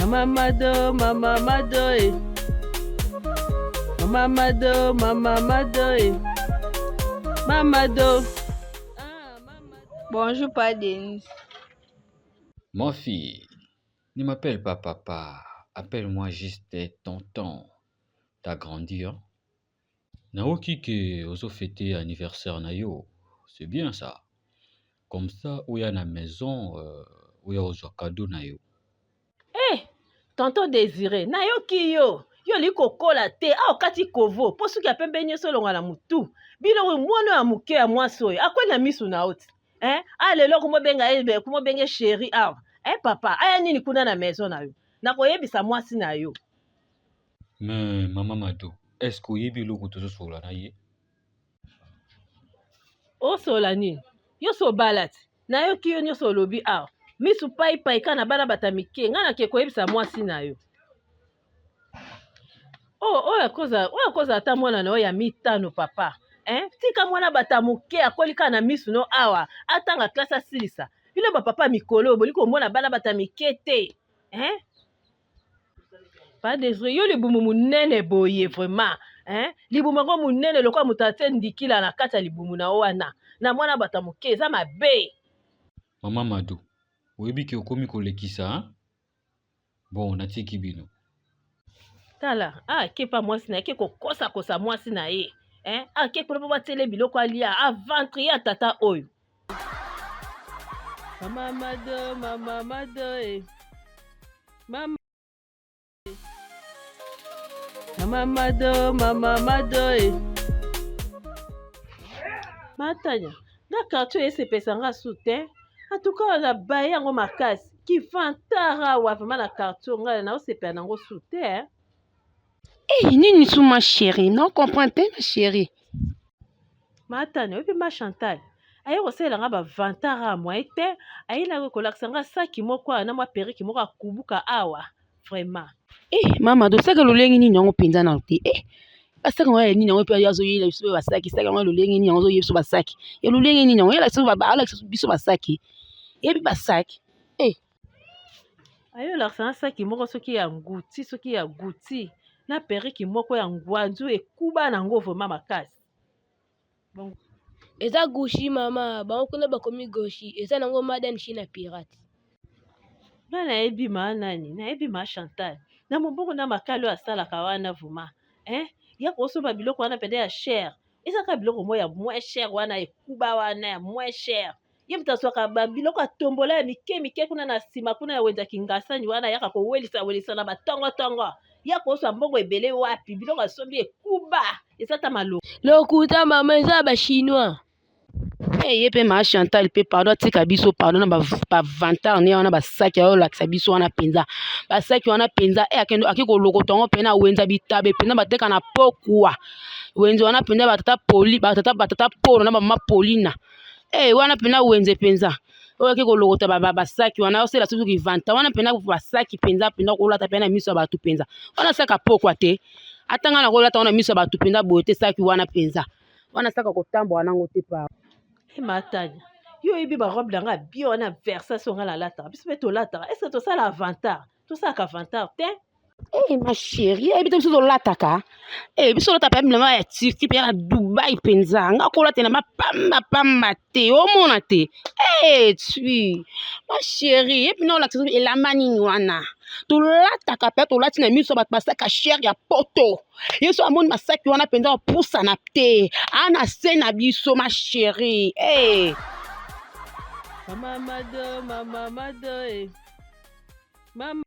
Mama Mado, Mama Mado, eh. Mama Mado, Mama Mado, eh. Mama Do. Ah, Mama Bonjour, Pa Denis. Ma fille, ne m'appelle pas papa, appelle-moi juste tonton. T'as grandi, hein? Naoki ke ozo fêter anniversaire na yo. C'est bien ça. Comme ça, oya na maison, oya ozwa cadeau na yo. Eh, tonton Désiré, nayoki yo. Yo olingi kokola te, awa okati kovo, mpo suki ya pembe nyonso olongwa na motu. Bino oyo mwana ya moke ya mwasi oyo, akweli na misu na yo ti. Eh, ah lelo kumobenga ye, kumobenge chéri awa. Eh papa, aya nini kuna na maison na yo? Nakoyebisa mwasi na yo. Mais mama Mado, est-ce que oyebi eloko tozosolola na ye? Osola nini? Yo so obala ti. Nayoki yo nyonso olobi awa. Misu paipai kaka na bana bata mike. Ngai nake koyebisa mwasi na yo. Oh, oyo akoza, oyo akoza ata mwana na yo ya mitano papa. Eh? Tika mwana bata moke akoli kaka na misu no awa. Atanga classe asilisa. Bino ba papa mikolo boli komona bana bata mike te. Eh? Pas désolé, yo libumu munene boye vraiment. Hein? Libumu yango munene lokola moto atie ndikila na kati ya libumu na yo wana. Na mwana bata moke eza mabe. Mama Mado, oyebi ke okomi kolekisa, hein? Bon, natiki bino. Tala, ah kepa mwasi na ye, ke kokosa kosa mwasi na ye. Hein? Ah ke kuna po batiele biloko alia, aventre ya tata oyo. Mama Mado, Mama Mado, eh. Mama Mama Mado, Mama Mado, eh. Matanya, nga quartier esepesa nga su te. En tout cas, na baye yango makasi. Kivantara awa vraiment na quartier nga na osepela nango su te. Eh. Hey, nini su ma chérie? Non comprends te ma chérie. Matanya, oyebi ma Chantal. Aye kosalela nga ba vantara ya moyen te. Aye na kolakisa nga saki moko awa na mwa perruque moko akubuka awa. Vraiment. Eh, mama, tosaka lolenge nini yango mpenza na te. Eh, basaki yango ya nini yango mpe azoyela biso basaki saki yango ya lolenge nini yango azoyela biso basaki ya lolenge nini yango alakisa biso basaki yebi basaki eh. Aye olakisa nga saki moko soki ya nguti soki ya guti na perruque moko ya ngwanzu ekuba nango vraiment makasi. Bon. Eza Gucci mama, bango kuna bakomi Gucci, eza nango made in China pirate. Nga nayebi ma nani, nayebi ma Chantal. Na mombongo na makali oyo asalaka wana vraiment. Hein? Ya kosomba biloko wana pende ya cher. Eza kaka biloko moko ya moins cher wana ekuba wana ya moins cher. Ye moto azwaka ba biloko ya tombola ya mike mike kuna na nsima kuna ya wenza Kingasani wana ayaka kowelisa welisa na batongo tongo. Ya koswa mbongo ebele wapi biloko asombi ekuba eza ta malonga. Lokuta mama eza ba chinois. Hey, ye mpe ma Chantal mpe pardon atika biso pardon na bavantard ne wana basaki ayo olakisa biso wana mpenza basaki wana mpenza e akende ake kolokota yango mpenza wenza bitabe mpenza bateka na pokwa wenze wana mpenza batata poli batata batata polo na bamama polina e wana mpenza wenze mpenza oyo ake kolokota basaki wana osela soki kivanta wana mpenza basaki mpenza mpenza kolata mpenza na miso ya bato mpenza wana saka pokwa te ata ngai nakolata wana miso ya bato mpenza boye te saki wana mpenza wana saka kotambola nango te pa e matanya yo oyebi barobe na ngai bio wana versace oyo ngai nalataka biso mpe tolataka est ce que tosala avantard tosalaka avantard te Eh, ma chérie eyebi te biso tolataka eh, biso tolata mpe bilamba ya turquie mpe ya na dubai mpenza nga kolata elamba pamba pamba te omona te eh, tui ma chérie ye mpena olakisa elamba nini wana tolataka mpe tolati na miso ya bato basaka chere ya poto ye so amoni masaki wana mpenza opusana te ana se na biso ma chérie eh. Mama Mado, mama Mado, eh. Mama.